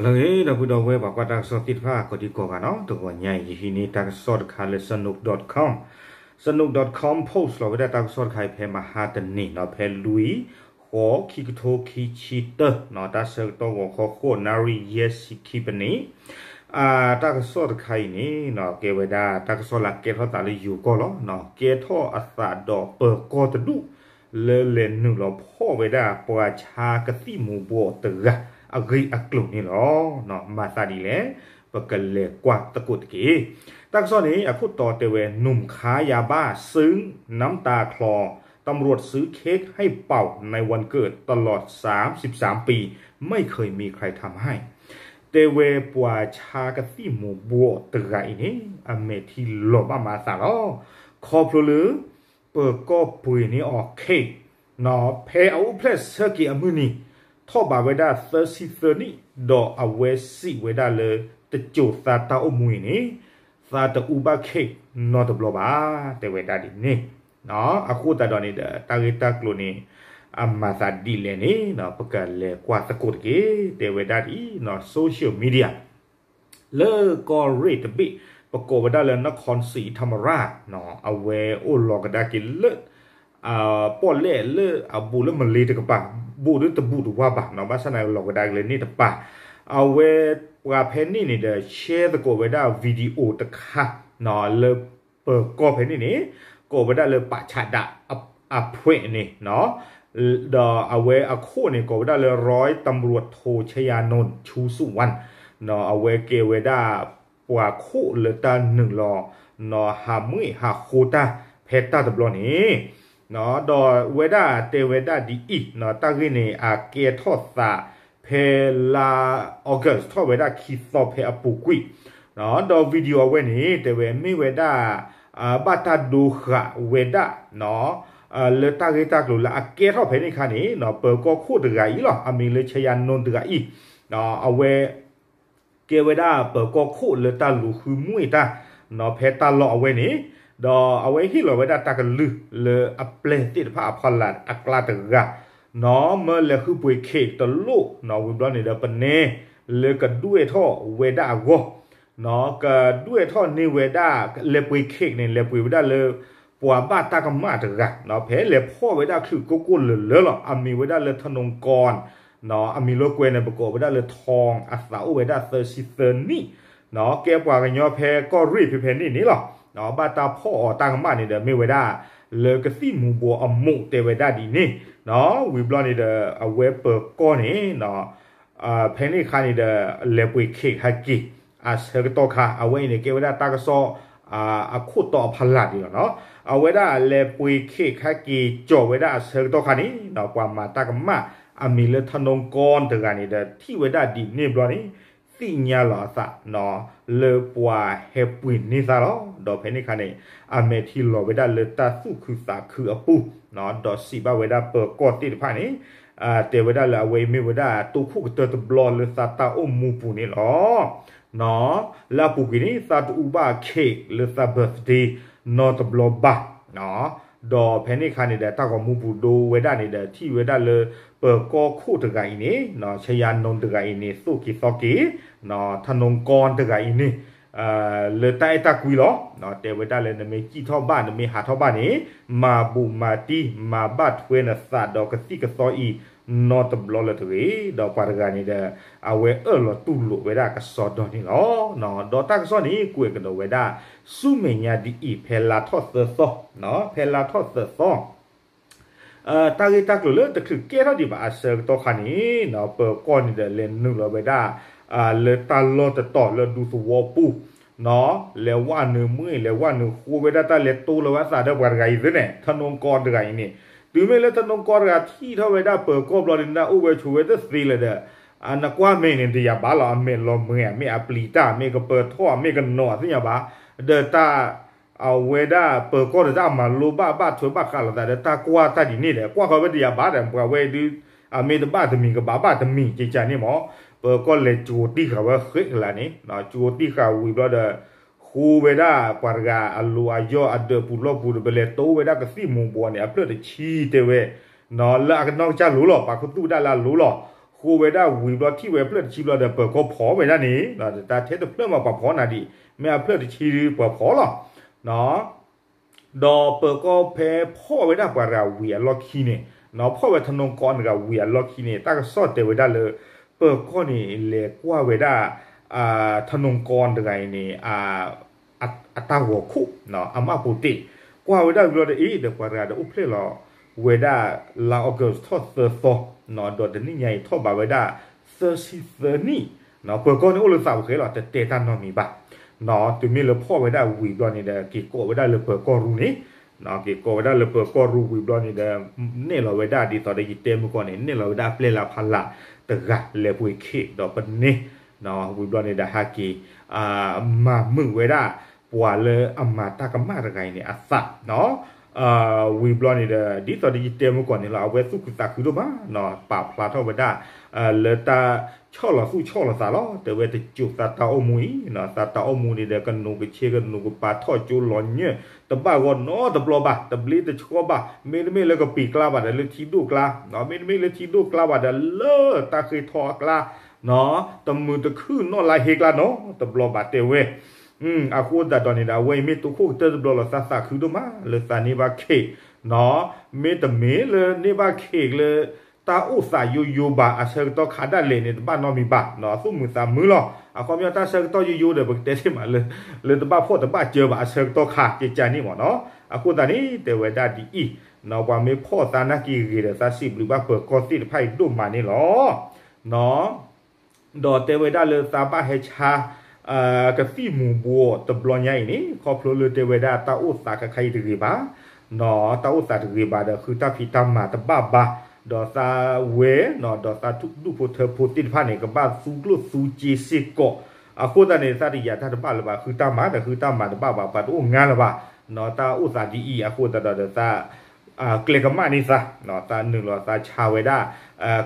လၢအဂ့ၤ ဒီပုၢ်ဒီဝဲၢ် ပှၤကွၢ်တၢ်ကစီၣ်သ့ၣ်တဖၣ် ကိးဒံကိးဂၤနီၤ, တဂီၤညါအံၤ ယဟံးန့ၢ်တၢ်ကစီၣ်တခါလၢ Sanook dot com, Sanook dot com post လီၤဝဲဒၣ်တၢ်ကစီၣ်တခါအံၤ ဖဲမဟါတနံၤနီၤ, ဖဲလွံၢ် ဃိး ခံကထိခံဆံတၢနီၤ, တၢ်ဆၢကတီၢ်ဂီၤခီ ဃိးနၣ်ရံၣ်ယဲၢ်ဆံခံပနံၣ်, တၢ်ကစီၣ်တခါအံၤန့ၣ်နီၤ ကဲဝဲဒၣ်တၢ်ကစီၣ်လၢအကဲထီၣ်သးလၢယိၤကီၢ်လီၤ, ကဲထီၣ်အသးဒီးပၢၤကီၢ်တဒူၣ် လၢလဲၤနုာ်လီၤဖီၣ်ဝဲဒၣ် ပှၤဆါကသံၣ်မူၤဘှီးတဂၤ အဂ့ၢ်အကျိၤန့ၣ်လီၤ. မၤသးဒ်လဲၣ်, ပကလဲၤကွၢ်သကိးတက့ၢ်. တၢ်ကစီၣ်န့ၣ် အခိၣ်တီတဲဝဲ หนุ่มค้ายาบ้า ซื้อน้ำตาคลอ ตำรวจซื้อเค้กให้เป่าในวันเกิดตลอดสามสิบสามปี ไม่เคยมีใครทำให้ တဲဝဲပှၤဆါကသံၣ်မူၤဘှီးတဂၤအံၤန့ၣ် အမဲာ်ထံလီၤဘၣ်မၤအသးလီၤ. ခီဖျိလၢ ပၢၤကီၢ်ပှ့ၤန့ၢ်အီၤ cake နီၤ, ဖဲအအိၣ်ဖျဲၣ်ဆၢက့ၤအမုၢ်နံၤ ထီၣ်ဘးဝဲဒၣ်သၢဆံသၢနံၣ်, ဒီးအဝဲစံးဝဲဒၣ်လၢ တစိၤသးတၢ်အိၣ်မူအံၤန့ၣ် သးတအူဘၣ် cake နီတဘျီဘၣ်, တဲဝဲဒၣ်ဒ်န့ၣ်. အဃိသတးဒီးန့ၣ်ဒီး တၢ်ဂ့ၢ်တၢ်ကျိၤန့ၣ် အမၤသးဒ်လဲၣ်န့ၣ် ပကလဲၤကွၢ်သကိးတက့ၢ်. တဲဝဲဒၣ်ဒ်နီၤ social media လၢကီၢ်ရ့ၣ်တဘ့ၣ် ပကိးဝဲဒၣ်လၢ นครศรีธรรมราช နီၤ, အဝဲအိၣ်လီၤကဒါက့ၤလၢ ပီၣ်လဲၣ်လၢအဘူးလၢမလ့ၤတကပၤ, ဘူးဒၣ်တဘူးတဝါဘၣ်နီၤ, ဘၣ်ဆၣ်န့ၣ်လီၤကဒါက့ၤလၢန့ၣ်တပၤ, အဝဲပှၤဖဲန့ၣ်န့ၣ်ဒီး share သကိးဝဲဒၣ် video တခါနီၤ, လၢပၢၤကီၢ်ဖဲန့ၣ်န့ၣ် ကိးဝဲဒၣ်လၢ ပးဆးဒး အဖှဲးန့ၣ် ဒီးအဝဲအခိၣ်န့ၣ် ကိးဝဲဒၣ်လၢ ร้อยตำรวจโท ชยานนท์ ชูสุวรรณ နီၤ, အဝဲကဲဝဲဒၣ် ပှၤခိၣ်လၢတၢ်နုာ်လီၤ နီၤ, ဟးမွံဟးဃိတၢ် ဖဲတၢ်တဘျီန့ၣ် ဒီးဝဲဒၣ်တဲဝဲဒၣ်ဒ်အံၤနီၤ, တၢ်ဂ့ၢ်န့ၣ် အကဲထီၣ်သး ဖဲလါ August ထီၣ်ဝဲဒၣ်ခံသီဖဲအပူၤကွံာ်, ဒီး video အဝဲန့ၣ် တဲဝဲမ့ၢ်ဝဲဒၣ် ဘၣ်တၢ်ဒိဃာ်ဝဲဒၣ် လၢတၢ်ဂ့ၢ်တၢ်ကျိၤလၢအကဲထီၣ်ဖဲန့ၣ်အခါန့ၣ် ပၢၤကီၢ်ခိၣ်တဂၤအံၤလီၤ, အမံၤလၢ ชยานนท์ တဂၤအံၤ, အဝဲ ကဲဝဲဒၣ်ပၢၤကီၢ်ခိၣ်လၢတၢ်လူၤဃုမွ့ၢ်တၢ် ဖဲတၢ်လီၢ်အဝဲန့ၣ်, ဒီးအဝဲဟ့ၣ်လီၤဝဲဒၣ်တၢ်ကလုၢ်လၢအပျဲၢ်သ့ၣ်တဖၣ်အဖီလာ်အကျါတဂၤ, နီၤ, မၢလဲၤဃုပှ့ၤ cake တလိၣ်နီၤ, ဝံၤဘျီန့ၣ်ဒီး ပနဲလၢကဒွဲၣ်ထီၣ်ဝဲဒၣ်အဂီၢ်, နီၤ, ကဒွဲၣ်ထီၣ်န့ၢ်ဝဲဒၣ် လဲၤပှ့ၤ cake န့ၣ် လဲၤပှ့ၤဝဲဒၣ်လၢ ပှၤဘၣ်တၢ်ကမၣ်တဂၤ, ဖဲလဲၤဖီၣ်ဝဲဒၣ်ချုးကိၢ်ကိၢ်လၢၤလၢၤလီၤ, အမံၤဝဲဒၣ်လၢ ธนงกร နီၤ, အမံၤလီၤကွဲန့ၣ် ပကိးဝဲဒၣ်လၢ ทอง, အသးအိၣ်ဝဲဒၣ်သၢဆံသၢနံၣ်, နီၤ, ကဲပှၤကညီဖဲကီၢ်ရ့ၣ်ဖဲဖဲန့ၣ်န့ၣ်လီၤ, နီၤ, ဘၣ်တၢ်ဖီၣ်အီၤတၢ်ကမၣ်န့ၣ်ဒီး မ့ၢ်ဝဲဒၣ် လၢကသံၣ်မူၤဘှီးအမိၢ်တဲဝဲဒၣ်ဒ်န့ၣ်, နီၤ, ဝံၤဘျီန့ၣ်ဒီး အဝဲပၢၤကီၢ်န့ၣ် နီၤ, ဖဲန့ၣ်အခါန့ၣ်ဒီး လဲၤပှ့ၤ cake ဟဲက့ၤ အဆၢကတီၢ်ခါ အဝဲအံၤန့ၣ် ကဲဝဲဒၣ်တၢ်ကစီၣ် အခိၣ်တီအဖီလာ်ဒ်လီၤနီၤ, အဝဲဒၣ်လဲၤပှ့ၤ cake ဟဲက့ၤကၠီၤဝဲဒၣ်အဆၢကတီၢ်ခါန့ၣ် နီၤ, ပှၤမၤတၢ်ကမၣ် အမံၤလၢ ธนงกร တဂၤန့ၣ်ဒီး ထံၣ်ဝဲဒၣ်ဒ်န့ၣ်ဘျီန့ၣ် သ့ၣ်ညါလီၤအသး နီၤ, လၢပှၤဟဲပှ့ၤန့ၢ်သးလီၤ, ဒီးဖဲန့ၣ်အခါန့ၣ် အမဲာ်ထံလီၤဝဲဒၣ်လၢတၢ်သူၣ်ခုသးခုအပူၤ, နီၤ, ဒီးစံးဘၣ်ဝဲဒၣ်ပၢၤကီၢ်သ့ၣ်တဖၣ်န့ၣ် တဲဝဲဒၣ်လၢအဝဲအံၤမ့ၢ်ဝဲဒၣ် တိခိၣ်ကတၢၢ်တဘျီလၢသးတၢ်အိၣ်မူပူၤန့ၣ်လီၤ. နီၤ, လၢအပူၤကွံာ်န့ၣ် သးတအူဘၣ် cake လၢသး birthday နီတဘျီဘၣ်, နီၤ, ဒီးဖဲန့ၣ်အခါန့ၣ်ဒီး တၢ်ဂီၤမူပူၤဒိဝဲဒၣ်န့ၣ်ဒီး ထံၣ်ဝဲဒၣ်လၢ ပၢၤကီၢ်ခိၣ်တဂၤအံၤန့ၣ် နီၤ, ဆယၤနိၣ်တဂၤအံၤန့ၣ် သိၣ်က့ၤသီက့ၤ, နီၤ, ထနိကီတဂၤအံၤန့ၣ် လၢတၢ်အဲၣ်တၢ်ကွံလီၤ, နီၤ, တဲဝဲဒၣ်လၢ နမ့ၢ်စံၣ်ထီၣ်ဘၣ် နမ့ၢ်ဟးထီၣ်ဘၣ်န့ၣ် မၤဘူးမၤတံၢ် မၤဘၣ်ထွဲနသးဒီးကသံၣ်ကသီအံၤ နီတဘျီလၢၤတဂ့ၤ, ဒီးပှၤတဂၤန့ၣ်ဒီး အဝဲအၢၣ်လီၤတူၢ်လိာ်ဝဲဒၣ်ကစီဒီန့ၣ်လီၤ. ဒီးတၢ်ကစီၣ်န့ၣ် ကွဲးကဒီးဝဲဒၣ် ဆူမဲာ်ညါဒ်အံၤ ဖဲလါထီၣ်သၢသီ, ဖဲလါထီၣ်သၢသီ တၢ်ဂ့ၢ်တၢ်ကျိၤလၢတချုးကဲထီၣ်ဒံးဘၣ်အဆၢကတီၢ်ခါန့ၣ် ပၢၤကီၢ်န့ၣ်ဒီး လဲၤနုာ်လီၤဝဲဒၣ် လၢတၢ်လီၢ်တတီၤလၢဒူသဝီပူၤ, နီၤ, လဲၤဝဲနုာ်မွ့ၢ် လဲၤဝဲနုာ်ဃိဝဲဒၣ်တၢ်လဲၤတိလီၤဝဲအသးဒီးပှၤတဂၤအံၤသ့န့ၣ် ထနိကီတဂၤအံၤန့ၣ်, တုၤမ့ၢ်လၢထနိကီတဂၤထံၣ်ထီၣ်ဝဲဒၣ်ပၢၤကီၢ်ဘျီန့ၣ် အိၣ်ဝဲဆိးဝဲတသ့လၢၤဒီး နကွၢ်မဲာ်န့ၣ် တယာ်ဘၣ်လီၤ, အမဲာ်လီၤမဲာ် မ့ၢ်အပျံၤတၢ် မ့ၢ်ကပၢၤထီၣ် မ့ၢ်ကနီၤ အသ့ၣ်ညါဘၣ်, ဒီးတၢ် အဝဲဒၣ်ပၢၤကီၢ်ဒီးတၢ်မၤလိဘၣ် ဘၣ်ထွဲဘၣ်ဃးလိာ်သးဒီး တၢ်ကွၢ်တၢ်ဒ်န့ၣ်ဒီး ကွၢ်ဃီဝဲတယာ်ဘၣ်ဒီး ပှၤဝဲဒုး အမ့ၢ်တဘၣ်တမံၤ ကဘၣ်ဘၣ်တမံၤ ကကန့ၣ်မး, ပၢၤကီၢ်လဲၤကၠိၤတံၢ်ဃာ်ဝဲဃဲးကလးန့ၣ် ကၠိၤတံၢ်ဃာ်ဝံၤဘျီဒီး ဃိဝဲဒၣ်ပှၤတဂၤအလိၤအယီၢ်အဒၢးပူၤလီၢ်ပူၤဒီး ပလဲၤတိဝဲဒၣ်ကသံၣ်မူၤဘှီးန့ၣ် အဖျၢၣ်တဆံတဲဝဲ နီၤ, လၢအကနီၢ်ကစၢ်လိၤလီၤ, ပာ်ခူသူၣ်ဝဲဒၣ်လၢအလိၤလီၤ, ဃ ကိးဝဲဒၣ်ဝံၤဘျီ ထံၣ်ဝဲဖျၢၣ်တဆံဘျီဒီး ပၢၤကီၢ်ဖီၣ်ဝဲဒၣ်န့ၣ် တၢ်ထဲတဖျၢၣ်မးပှၤဖီၣ်နၤဒံး မ့ၢ်အဖျၢၣ်တဆံဒုးပှၤဖီၣ်လီၤ. ဒီးပၢၤကီၢ်ဖဲဖီၣ်ဝဲဒၣ်ပှၤတဂၤဝံၤအလီၢ်ခံန့ၣ် ဖီၣ်ဝဲထနူကီတဂၤဝံၤအလီၢ်ခံန့ၣ် တၢ်ကစီၣ်တဲဝဲဒၣ်လၢ ပၢၤကီၢ်န့ၣ် လဲၤကွၢ်ဝဲဒၣ် ထနူကီတဂၤအံၤန့ၣ် အတၢ်ဂီၤခိၣ် အမၢ်ပိာ်တ့ၢ် ကွၢ်ဝဲဒၣ်ဝံၤဘျီဒီး အ့ၣ် ဒီးပှၤတဂၤဒီးအိၣ်ဖျဲၣ်လီၤဝဲဒၣ် လါအီကူးထီၣ်သၢသီ ဒီးတနံၣ်ညါအံၤထီၣ်ဘးဝဲဒၣ် သၢဆံသၢနံၣ် ပၢၤကီၢ်န့ၣ်အိၣ်လၢသးပူၤဃဲလီၤ တတဲတၢ်နီတမံၤဘၣ်. တုၤမ့ၢ်လၢဖီၣ်ဝဲဒၣ်ဝံၤဘျီန့ၣ်ဒီး က့ၤကိးဝဲဒၣ်လၢပၢၤကီၢ်ရူၢ်န့ၣ် က့ၤကိးဝဲဒၣ်လၢပၢၤကီၢ်ရူၢ်ဝံၤဘျီန့ၣ်ဒီး နဲၣ်လီၤဝဲဒၣ်ဒ်သိးဒီးယတဲမုၢ်ကီၢ်န့ၣ် နဲၣ်လီၤဝဲဒၣ်ပျဲလၢဖးလာ်တဂၤ လဲၤပှ့ၤခ့ၣ်ဒီးပန့ၢ် ဝံၤဘျီန့ၣ်ဒီးဟဲက့ၤ မၤမုာ်ဝဲဒၣ် ပှၤလၢအမၤတၢ်ကမၣ်တဂၤအံၤန့ၣ်အသး ဝံၤဘျီန့ၣ်ဒီး ဒ်သိးဒီးယတဲမုၢ်ကီၢ်န့ၣ်လီၤ အဝဲသူၣ်ခုသးခုဒိၣ်မး ပာ်ဖျါထီၣ်ဝဲဒၣ် လၢတၢ်ဆီၣ်လီၤသူၣ်ဆီၣ်လီၤသးလီၤ တဲဝဲတစိၤသးတၢ်အိၣ်မူအံၤ သးတၢ်အိၣ်မူန့ၣ်ဒီး ကနူးကဆ့ကနူးကပၤထီၣ်ကၠိလီၤညၢၢ် တဘၣ်ဂီၢ်နီတဘျီဘၣ် တဘျ့တဆှီဘၣ် မ့တမ့ၢ်လၢကပံာ်ကျါဘၣ်ဒီးလၢထံဒိၣ်ကျါ မ့တမ့ၢ်လၢထံဒိၣ်ကျါဘၣ်ဒီးလၢတၢ်ဃ့ထီအကျါ တမုာ်တခုၣ်နီၣ်လါဟ့ကျါနီတဘျီဘၣ် တဲဝဲ အဃိသတးဒီးန့ၣ်ဒီး အဝဲအံၤမ့ၢ်တိခိၣ်ကတၢၢ်တဘျီလီၤ သးသးခုဒိၣ်မးလၢသးန့ၢ်ဘၣ်ခ့ၣ် မ့တမ့ၢ်လၢန့ၢ်ဘၣ်ခ့ၣ်လၢ တၢ်အိၣ်သးယိယိဘၣ် အဆၢကတီၢ်ခါဒၣ်လဲာ်န့ၣ် တဘၣ်နီတမံၤဘၣ် သူၣ်မုာ်သးမုာ်လီၤ အခီပညီတၢ်ဆၢကတီၢ်ယိယိဒီး ပကတဲသ့မးလၢ လၢတဘၣ်ဖှီၣ်တဘၣ်စၢၤဘၣ် အဆၢကတီၢ်ခါကကန့ၣ်မ့ၢ်နီၤ အဃိသတးန့ၣ် တဲဝဲဒၣ်ဒ်အံၤ ပှၤမ့ၢ်ဖီၣ်သးနာ်က့ဂ့ၤဒီး သးစံးဘျုးဘၣ်ပၢၤကီၢ်သ့ၣ်တဖၣ်အံၤဒိၣ်မးန့ၣ်လီၤ. ဒီးတဲဝဲဒၣ်လၢသးဘၣ်ဟဲဆါ ကသံၣ်မူၤဘှီးတဘျီညါအံၤန့ၣ် ခီဖျိလၢတဲဝဲဒၣ်တၢ်အိၣ်သးခဲခါအံၤတဂ့ၤဘၣ်, တၢ်အိၣ်သးတဂ့ၤဘၣ်ဒီး ဃုတၢ်ဖံးတၢ်မၤတဘၣ်ဘၣ်, ဒီးသးဝဲ ဒီးသးဒူၣ်ဖိထၢဖိသ့ၣ်တဖၣ်န့ၣ် ကဘၣ်သူကျိၣ်သူစ့စ့ၢ်ကီး, အဃိသတးန့ၣ် သးတယာ်တၢ်တဘၣ်လၢၤဘၣ်, ဃုတၢ်မၤဒီးဃုတၢ်မၤတဘၣ်ဘၣ် ပှၤတအိၣ်ငါလၢၤဘၣ်, တၢ်အိၣ်သးဒ်အံၤအဃိသတးဒီးသး ကျဲကမၣ်န့ၢ်သး, သးနုာ်လီၤသးဆါဝဲဒၣ်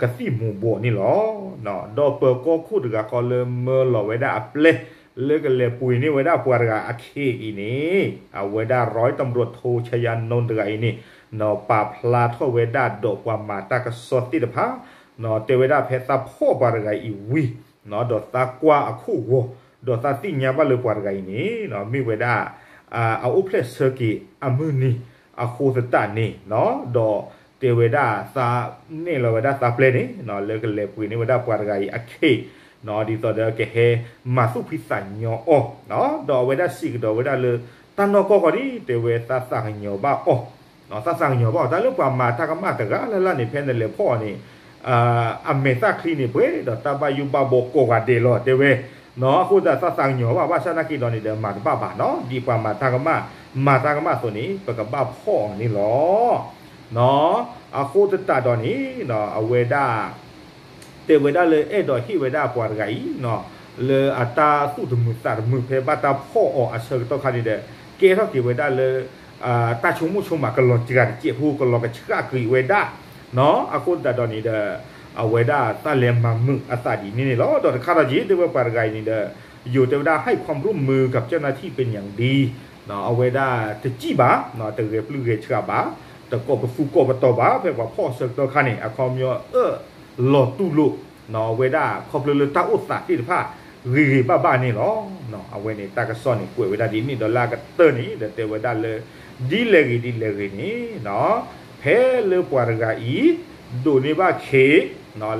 ကသံၣ်မူၤဘှီးန့ၣ်လီၤ. ဒီးပၢၤကီၢ်ခိၣ်တဂၤဃီလၢမၢလီၤဝဲဒၣ်အပျဲၢ် လၢကလဲၤပှ့ၤန့ၢ်ဝဲဒၣ်ပှၤတဂၤအခ့အံၤန့ၣ် အဝဲဒၣ် ร้อยตำรวจโท ชยานนท์ တဂၤအံၤန့ၣ် ပာ်ဖျါထီၣ်ဝဲဒၣ်ဒီးပှၤမၤတၢ်ကစီၣ်သ့ၣ်တဖၣ် တဲဝဲဒၣ်ဖဲသးဖီၣ်ပှၤတဂၤအံၤဝံၤ ဒီးသးကွၢ်အခိၣ်ဂီၤ, ဒီးသးသ့ၣ်ညါဘၣ်လၢပှၤတဂၤအံၤန့ၣ် မ့ၢ်ဝဲဒၣ် အအိၣ်ဖျဲၣ်ဆၢက့ၤအမုၢ်နံၤအဃိသတးန့ၣ်, ဒီးတဲဝဲဒၣ်သးနဲၣ်လီၤဝဲဒၣ်သးပျဲၢ်န့ၣ် လၢကလဲၤပှ့ၤန့ၢ်ဝဲဒၣ်ပှၤတဂၤအံၤအခ့ ဒ်သိးဒီးကဟဲမၤသူၣ်ဖှံသးညီအီၤ, ဒီးအဝဲဒၣ်စံးကဒီးဝဲဒၣ်လၢ တၢ်နီၢ်ကီၢ်ဃီဒ် တဲဝဲသးသးကညီၤဘၣ်အီၤ, သးသးကညီၤဘၣ်အီၤ တၢ်လၢပှၤမၤတၢ်ကမၣ်တဂၤလၢ်လၢ်န့ၣ် ဖဲနလဲၤဖီၣ်အီၤန့ၣ် အမဲာ်သၣ်ချံန့ၣ် ပှဲၤဒီးတၢ်ဘၣ်ယိၣ်ဘၣ်ဘီကိးဂၤဒဲးလီၤ တဲဝဲ, အဃိသတးသးသးကညီၤဘၣ် ဘၣ်ဆၣ်နာ်က့ဒီးန့ၣ်ဒီး မၤတဘၣ်ဘၣ်နီၤ ဒ်ပှၤမၤတၢ်ကမၣ် မၤတၢ်ကမၣ်အသိးန့ၣ် ပကဘၣ်ဖီၣ်အီၤန့ၣ်လီၤ. အဃိသတးဒီးန့ၣ် အဝဲဒၣ် တဲဝဲဒၣ်လၢအဲၣ်ဒိးဟ့ၣ်ဝဲဒၣ်ပှၤတဂၤအံၤ လၢအတၢ်သူၣ်တမုာ်သးတမုာ်ဖဲဘၣ်တၢ်ဖီၣ်အီၤအဆၢကတီၢ်ခါန့ၣ်ဒီး ကဲထီၣ်က့ၤဝဲဒၣ်လၢ တၢ်ဆိကမိၣ်ဆိကမးကလီၤစှၤတစဲးဖိ ကလီၤကဆှၣ်ကွံာ်ဝဲဒၣ် အဃိသတးဒီးန့ၣ်ဒီး အဝဲဒၣ်သးလဲၤမၤမုာ်အသးဒ်န့ၣ်န့ၣ်လီၤ. ဒီးတခါဒီးက့ တဲဝဲပှၤတဂၤအံၤန့ၣ်ဒီး ယိၤတဲဝဲဒၣ် ให้ความร่วมมือกับเจ้าหน้าที่เป็นอย่างดี အဝဲဒၣ်တစံၣ်ဘၣ် တဂဲၤပျုၢ်ဂဲၤဆှးဘၣ် တကိးပသူကိးပတီၤဘၣ် ဖဲပှၤဖီၣ်အဆၢကတီၢ်ခါန့ၣ် အခီပညီအၢၣ်လီၤတူၢ်လိာ် အဝဲဒၣ်ခီဖျိလၢတၢ်အိၣ်သးသ့ၣ်တဖၣ် ဂ့ၤဂ့ၤဘၣ်ဘၣ်န့ၣ်လီၤ. အဝဲန့ၣ်တၢ်ကစီၣ်န့ၣ် ကွဲးဝဲဒၣ်ဒ်န့ၣ်ဒီးလၢအကတၢၢ်န့ၣ် ဒီးတဲဝဲဒၣ်လၢ ဒ်လဲၣ်ဂ့ၤဒ်လဲၣ်ဂ့ၤန့ၣ် ဖဲလၢပှၤတဂၤအံၤ ဒိးန့ၢ်ဘၣ်ခ့ၣ်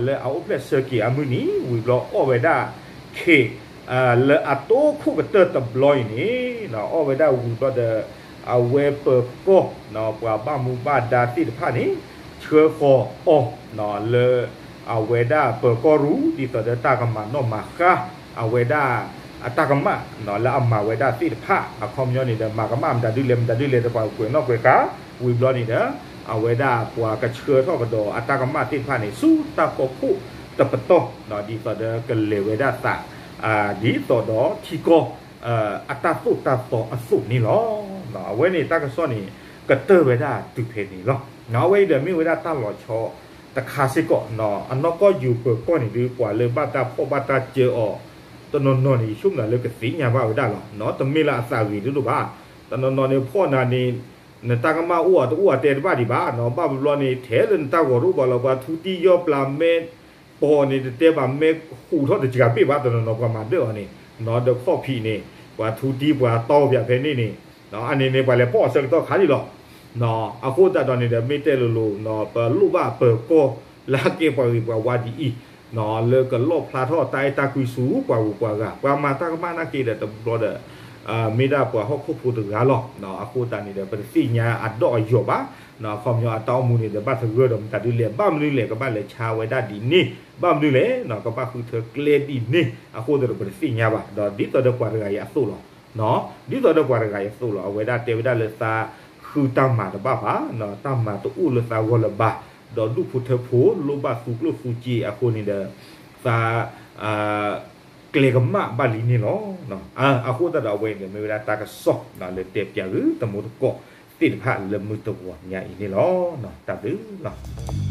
လၢအအိၣ်ဖျဲၣ်ဆၢက့ၤအမုၢ်နံၤ ဝံၤဘျီအီၣ်ဝဲဒၣ်ခ့ၣ် လၢအတိခိၣ်ကတၢၢ်တဘျီအံၤန့ၣ် အီၣ်ဝဲဒၣ်ဝံၤဘျီဒီး အဝဲပၢၤကီၢ် ပှၤဘၣ်မူဘၣ်ဒါသ့ၣ်တဖၣ်န့ၣ် ဆှၢဃီၤအီၤ လၢ အဝဲဒၣ်ပၢၤကီၢ်ရူၢ် ဒ်သိးဒီးတၢ်ကမၤနီၣ်မၤဃါ အဝဲဒၣ် အတၢ်ကမၣ် လၢအမၤဝဲဒၣ်သ့ၣ်တဖၣ် အခီပညီန့ၣ်ဒီး မၤကမၣ်မတၤဒုလဲၣ်မတၤဒုလဲၣ်ဒီး ပှၤကွဲးနီၣ်ကွဲးဃါ ဝံၤဘျီန့ၣ်ဒီး အဝဲဒၣ်ပှၤကဆှၢထီၣ်ကဒီးအတၢ်ကမၣ်သ့ၣ်တဖၣ်န့ၣ် ဆူတၢ်ဖီခိၣ်တပတီၢ် ဒ်သိးဒီးကလဲၤဝဲဒၣ်သး ဒ်သိးဒီးထံကီၢ် အတၢ်သိၣ်တၢ်သီအသိးန့ၣ်လီၤ. အဝဲန့ၣ်တၢ်ကစီၣ်န့ၣ် ကတၢၢ်ဝဲဒၣ်တုၤဖဲန့ၣ်လီၤ. အဝဲအံၤဒီးမ့ၢ်ဝဲဒၣ်တၢ်လီၤဆီတခါစ့ၢ်ကီး အနီၢ်ကီၢ်ယိၤပၢၤကီၢ်န့ၣ်ဒုး ပှၤလၢဘၣ်တၢ်ဖီၣ်ဘၣ်တၢ်စၢအီၤ တနီၤနီၤန့ၣ် ယဆိကမိၣ်လၢကသ့ၣ်ညါဘၣ်ဝဲဒၣ်လီၤ. တမ့ၢ်လၢအသးဂ့ၤဒိၣ်ဒိၣ်ဘၣ်. တနီၤနီၤန့ၣ်ဖီၣ်နၤန့ၣ် နတၢ်ကမၣ်အိၣ်အတအိၣ်အတဲတဘၣ်ဒံးဘၣ်. ဘၣ်ဘျီန့ၣ် ထဲလၢနတၢ်ဂီၤတအိၣ်ဘၣ်လီၤ ပှၤထူတံၢ်ယီၢ်ပျၢ်မဲ ပှၤန့ၣ်တတဲဘၣ် မ့ၢ်ဟူးထီၣ်တစှၤဘ့ၣ်ဘၣ်တနီၤနီၤ ပှၤမၤဒၢၣ်အီၤန့ၣ်, ဒီးခီၣ်ဖံးန့ၣ် ပှၤထူတံၢ်ပှၤတီၢ်ပၠးဖဲန့ၣ်န့ၣ်, အန့ၣ်န့ၣ် ပှၤလဲၤဖီၣ်အီၤဆၢကတီၢ်ခါလံလီၤ. အဃိသတးဒီးန့ၣ်ဒီး မ့ၢ်တဲလိၤလိၤ ပလိၣ်ဘၣ်ပၢၤကီၢ်လၢအကဲပှၤဂ့ၤပှၤဝါဒ်အံၤ, လၢကလီၣ်ဖျါထီၣ်တၢ်အဲၣ်တၢ်ကွံဆူပှၤဂုၤပှၤဂၤ, ပှၤမၤတၢ်ကမၣ်နာ်က့ဒီးတဘျီဒီး မ့ၢ်ဒၣ်ပှၤဟီၣ်ခိၣ်ဖိတဂၤလီၤ. အဃိသတးန့ၣ်ဒီး ပတသ့ၣ်ညါအဒီၣ်အယိာ်ဘၣ်. အခီပညီအတၢ်အိၣ်မူန့ၣ်ဒီး ဘၣ်သဂၢၢ်ဒီးမတၤဒ်လဲၣ်, ဘၣ်မနုၤလဲၣ် ကဘၣ်လဲၤဆါဝဲဒၣ်ဒ်န့ၣ်, ဘၣ်မနုၤလဲၣ် ကဘၣ်ဃုထၢကျဲဒ်န့ၣ်, အဃိသတးဒီး ပတသ့ၣ်ညါဘၣ်. ဒီးဒ်သိးဒီးပှၤတဂၤအံၤအသိးလီၤ. ဒ်သိးဒီးပှၤတဂၤအံၤအသိးလီၤ. အဝဲဒၣ်တဲဝဲဒၣ်လၢ သးဃုတၢ်မၤတဘၣ်ဘၣ်, တၢ်မၤတအိၣ်လၢသးဂီၢ်လၢၤဘၣ်, ဒီးဒူၣ်ဖိထၢဖိ လိၣ်ဘၣ်သူကျိၣ်သူစ့အဃိန့ၣ်ဒီး သး ကျဲကမၣ်ဘၣ်လံန့ၣ်လီၤ. အဃိသတးဒီး အဝဲန့ၣ်ဒီး မ့ၢ်ဝဲဒၣ်တၢ်ကစီၣ်လၢတဲပၠးဂ့ၤ သမူသကိးသ့ၣ်တဖၣ်လၢမုၢ်တဂီၤညါအံၤန့ၣ်လီၤ. တၢ်ဘျုးလီၤ.